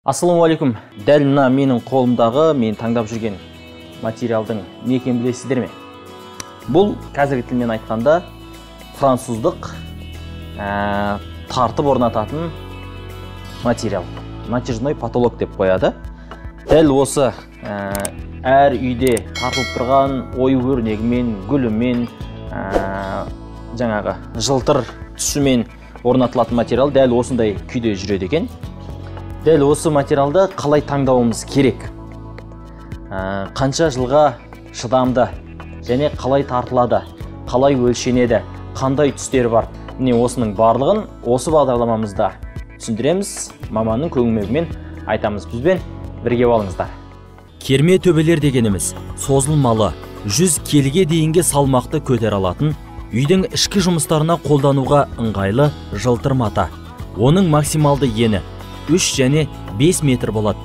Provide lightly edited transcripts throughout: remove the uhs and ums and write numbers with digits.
Ассалаумағалейкум. Дәл мына менің қолымдағы, мен таңдап жүрген материалдың не екенін білесіздер ме? Бұл қазіргі тілмен айтқанда француздық тартып орнататын материал. Натяжной потолок деп қояды. Дәл осы әр үйде тартылып тұрған ою өрнегімен, гүлімен, жаңағы жылтыр түсімен орнатылатын материал дәл осындай күйде жүреді екен. Дәл осы материалды қалай таңдауымыз керек? Қанша жылға шыдамды және қалай тартылады, қалай өлшенеді, қандай түстері бар? Міне осының барлығын осы бағдарламамызда түсіндіреміз, маманның көмегімен айтамыз. Бізбен бірге болыңыздар. Керме төбелер дегеніміз созылмалы, 100 келіге дейінгі салмақты көтере алатын, үйдің ішкі жұмыстарына қолдануға ыңғайлы жылтыр мата. Оның максималды ені 3 және 5 метр болады.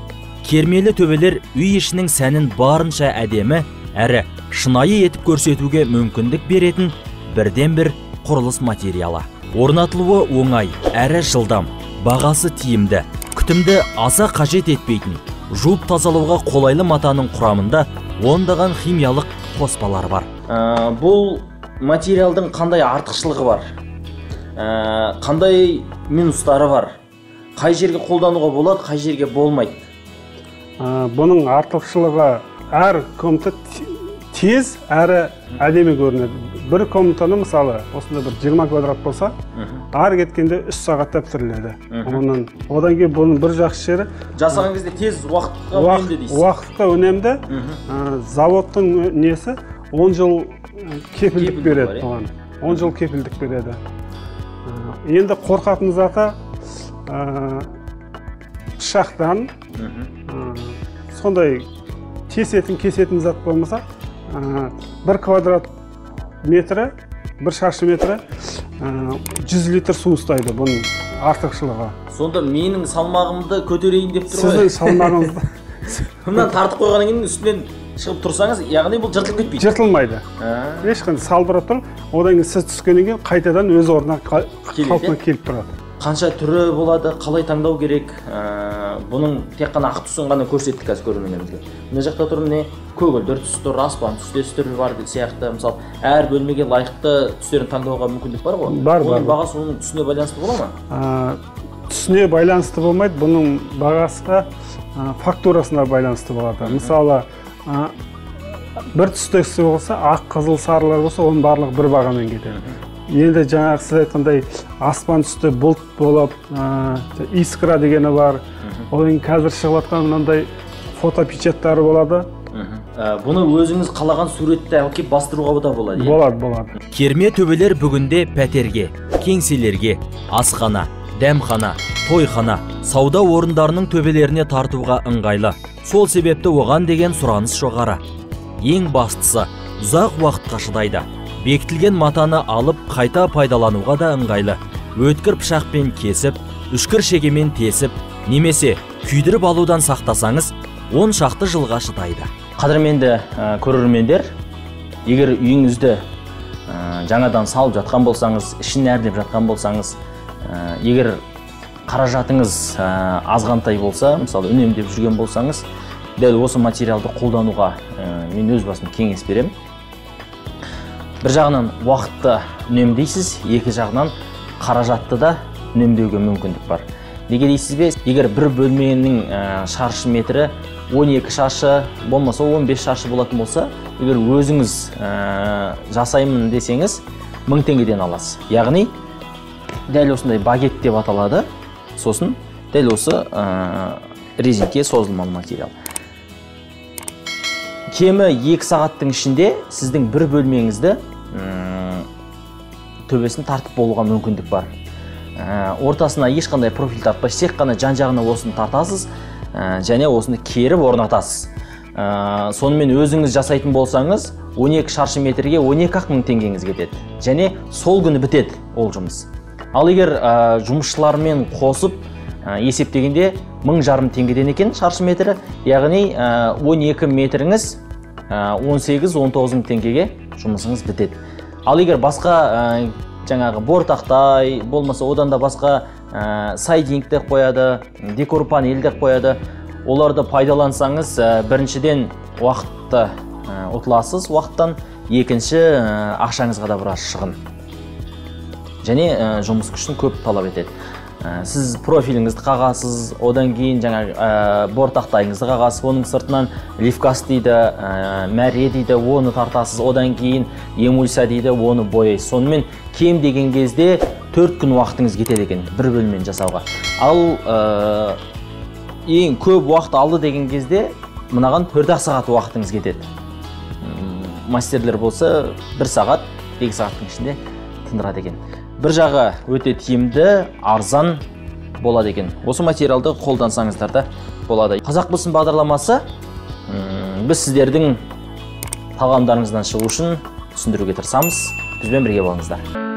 Кермелі төбелер үй ішінің сәнін барынша әдемі, әрі шынайы етіп көрсетуге мүмкіндік беретін бірден-бір құрылыс материалы. Орнатылуы оңай, әрі жылдам, бағасы тиімді, күтімді аса қажет етпейтін, жуып тазалауға қолайлы матаның құрамында ондаған химиялық қоспалар бар. Бұл материалдың қандай артықшылығы бар? Қандай минустары бар? Қай жерге қолдануға болады, қай жерге болмайды? Бұның артықшылығы әр комната тез, әрі әдемі көрінеді. Бір комнатаны мысалы, осында бір 20 квадрат болса, ары кеткенде 3 сағатта бітіріледі. Одан кейін бұның бір жақсы жері, жасаған кезде тез уақытқа үнемді дейсіз. Уақытта үнемді. Заводтың несі 10 жыл кепілдік береді бұған. 10 жыл кепілдік береді. Енді қорқатын заты пышақтан, сондай тесетін, кесетін зат болмаса, бір квадрат метрі, бір шаршы метрі 100 литр су ұстайды. Бұның артықшылығы. Сонда менің салмағымды көтерейін деп тұр ғой. Сіздің салмағыңызды. Мына тартып қойғаннан кейін үстінен шығып тұрсаңыз, яғни бұл жыртылып кетпейді. Жыртылмайды. Ешқандай салбырап тұр. Одан кейін сіз түскеннен кейін қайтадан өз орнына қалпына келіп тұрады. Қанша түрі болады, қалай таңдау керек? Бұның тек қана ақ түсін ғана көрсеттік қазір көрермендерімізге. Мына жақта тұр, міне көгілдір түс тұр, аспан түстес түрі бар сияқты. Мысалы, әр бөлмеге лайықты түстерін таңдауға мүмкіндік бар ғой? Бар, оның бар. Бағасы оның түсіне байланысты бола ма? Түсіне байланысты болмайды, бұның бағасы фактурасына байланысты болады. Мысалы, бір түстесі болса, ақ, қызыл, сарылар болса, оның барлығы бір бағамен кетеді. Енді жаңағы сіз айтқандай аспан түсті бұлт болып, искра дегені бар. Одан кейін қазір шығып жатқан мынандай фотопечаттары болады. Бұны өзіңіз қалаған суретті алып келіп бастыруға да болады, иә? Болады, болады. Керме төбелер бүгінде пәтерге, кеңселерге, асхана, дәмхана, тойхана, сауда орындарының төбелеріне тартуға ыңғайлы. Сол себепті оған деген сұраныс жоғары. Ең бастысы, ұзақ уақытқа шыдайды. Бекітілген матаны алып қайта пайдалануға да ыңғайлы. Өткір пышақпен кесіп, үшкір шегемен тесіп, немесе күйдіріп алудан сақтасаңыз, 10 шақты жылға шыдайды. Қадірменді көрермендер, егер үйіңізді жаңадан салып жатқан болсаңыз, ішін әрлеп жатқан болсаңыз, егер қаражатыңыз азғантай болса, мысалы үнемдеп жүрген болсаңыз, дәл осы материалды қолдануға мен өз басым кеңес беремін. Бір жағынан уақытты үнемдейсіз, екі жағынан қаражатты да үнемдеуге мүмкіндік бар. Неге дейсіз бе? Егер бір бөлменің шаршы метрі 12 шаршы, болмаса 15 шаршы болатын болса, егер өзіңіз жасаймын десеңіз, 1000 теңгеден аласыз. Яғни, дәл осындай багет деп аталады, сосын дәл осы резинке созылмалы материал. Кемі 2 сағаттың ішінде сіздің бір бөлмеңізді төбесін тартып болуға мүмкіндік бар. Ортасына ешқандай профиль тартпай, тек қана жан-жағына осыны тартасыз, және осыны керіп орнатасыз. Сонымен өзіңіз жасайтын болсаңыз, 12 шаршы метрге 12 мың теңгеңіз кетеді. Және сол күні бітеді ол жұмыс. Ал егер жұмысшылармен қосып есептегенде 1500 теңгеден екен шаршы метрі, яғни 12 метріңіз 18-19 мың теңгеге жұмысыңыз бітеді. Ал егер басқа Жаңағы бортақтай, болмаса одан да басқа сайдинг деп қояды, декор панель деп қояды. Оларды пайдалансаңыз, біріншіден уақытты ұтыласыз уақыттан, екінші ақшаңызға да біраз шығын. Және жұмыс күшін көп талап етеді. Сіз профиліңізді қағасыз, одан кейін жаңа бортақтайыңызды қағасыз, оның сыртынан левкас дейді, мәре дейді, оны тартасыз, одан кейін эмульсия дейді, оны бояйсыз. Сонымен кем деген кезде 4 күн уақытыңыз кетеді екен бір бөлмені жасауға. Ал ең көп уақыт алды деген кезде мынаған 4-ақ сағат уақытыңыз кетеді. Мастерлер болса 1 сағат, 2 сағаттың ішінде тындырады екен. Бір жағы өте тиімді, арзан болады екен. Осы материалды қолдансаңыздар да болады. Қазақ білсін бағдарламасы біз сіздердің талғамдарыңыздан шығу үшін түсіндіруге тырысамыз. Бізбен бірге болыңыздар.